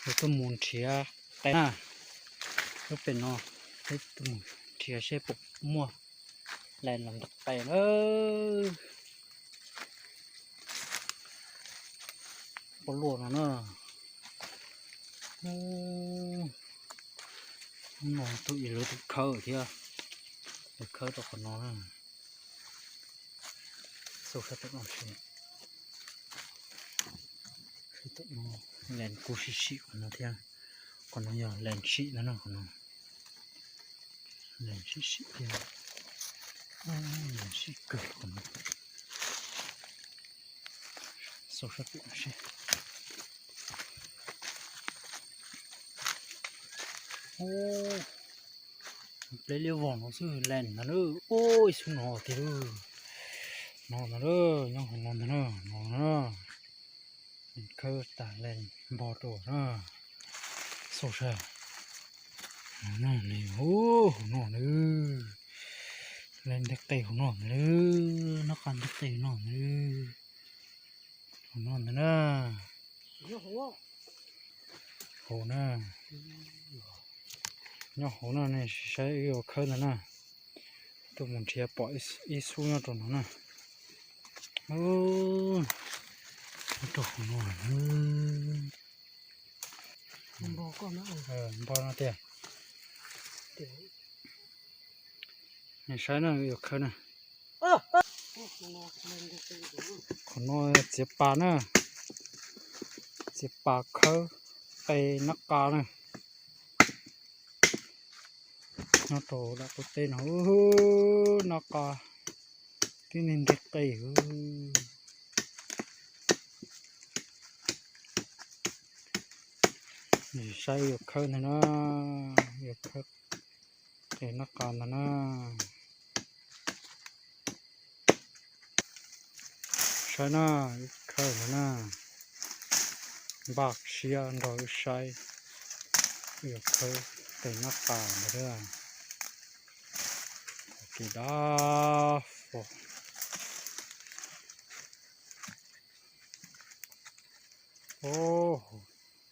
Yuav tuaj mus nrhiav qe na, lub pem no, peb tuaj mus nrhiav seb puas muaj lees los ntawm qe na. Pob luaj no na. Hnub no tuaj ib lub tub khawb thiab, lawv khawb rau qhov no na. Xauj sab tom no seb, sab tom no lees kuj sim sim qhov no thiab. Qhov no yog lees sim no na, qhov no lees sim sim thiab, lees sim kawg qhov no. Xauj sab pem no seb. Pleb liab vog no xwb lees ntag lauj. Ua ib xub no tiag lauj. No ntag lauj, nyob hauv no ntag na, no na. Khawb tag lees npog rau na. Xauj saib. No na, hauv no na. Lees ntawm qe hauv no na. Nab qa ntawm qe hauv no na. Hauv no ntag na. Hauv na. Nyob hauv no ne, saib wb yuav khawb ntag na. Tuaj mus nrhiav pom ib xub nyob rau no na. Nyob rau hauv no. Npog no tiag. Saib na, yuav khawb na. Qhov no txiav pas na, txiav pas khawb qe nab qa na. Nyob rau dam qub teb no, nab qa tib neeg nteg qe. Saib yuav khawb ntag na, yuav khawb qe nab qa ntag na. Saib na, wb khawb ntag na. Npaj siab nrog wb saib, wb yuav khawb qe nab qa ntag. Kev dab fo.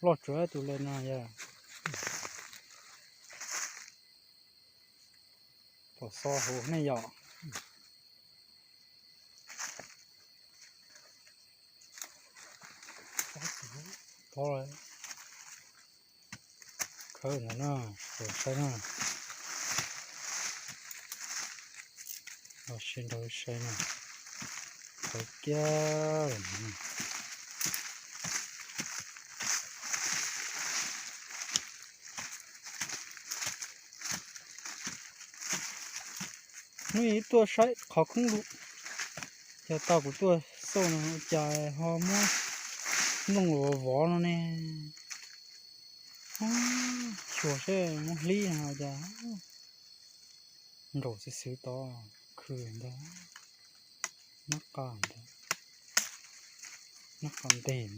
Loj tsuav tus le no yog. Tom xo hauv nej yom. Khawb ntawd na, saib na. Los sis nrog saib na. Khawb kiag. Hnub ib tuaj saib qhov khoob lug, yog tau kuv tuaj xauj no ua cas ho muab nplooj vov vov no ne. Xyuas seb muab hlib no ua cas nraum xwb xwb tod, khw ntag, nab qa ntag, nab qa nteg.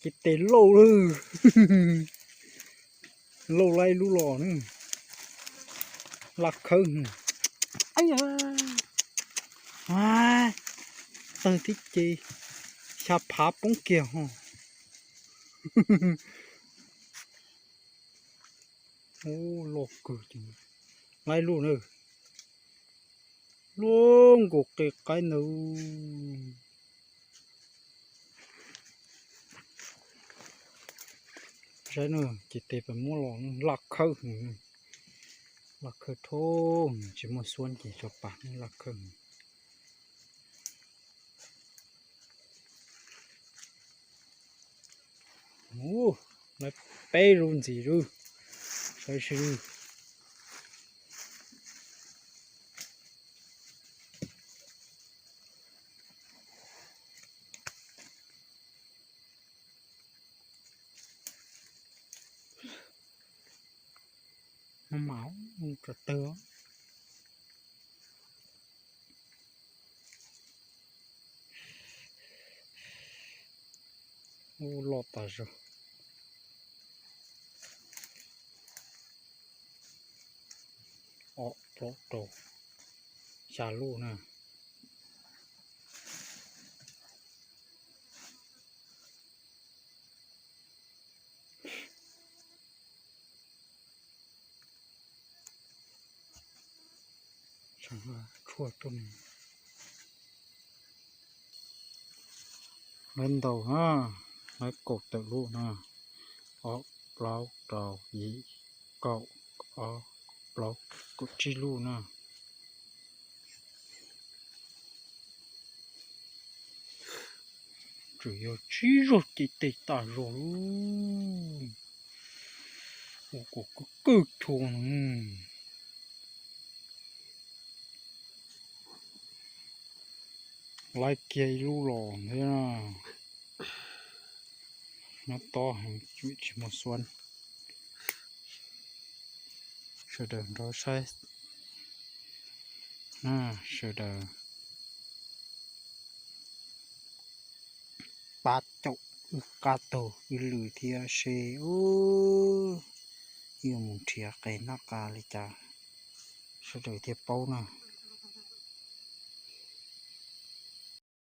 Ces tes lauj lawm, lauj laib lub los na, laj khawb. Tawg tib ce, xya phav poob kiag ho. Ub, loj kawg ces, laib lub na, lub nkaus qe qaib ntawd. Saib na, ces tes pas muab los laj khawb, laj khawb rho, tsis muaj xuab ces tso pas laj khawb. Ub, lawv peb lub ntxiv lub, saib seb. Mas, tawg. Ub, loj tas zog. Ob plaub rau, xya lub na. Tshuaj tuaj ne. Lawv ntau na, lawv kaum tawm lub na, ob plaub rau yim kaum, ob plaub kaum tsib lub na. Tseem yog tsib zaug ces tes tas zog lub, ua kom kawg kawg chua no. Laib kiag ib lub los thiab na. Nyob tob heev, tsis muaj xuab. Sawv daws nrog saib na, sawv daws pab caum wb qab taug wb lw thiab seb wb yuav mus nrhiav qe noj qa li cas, sawv daws thiaj paub na.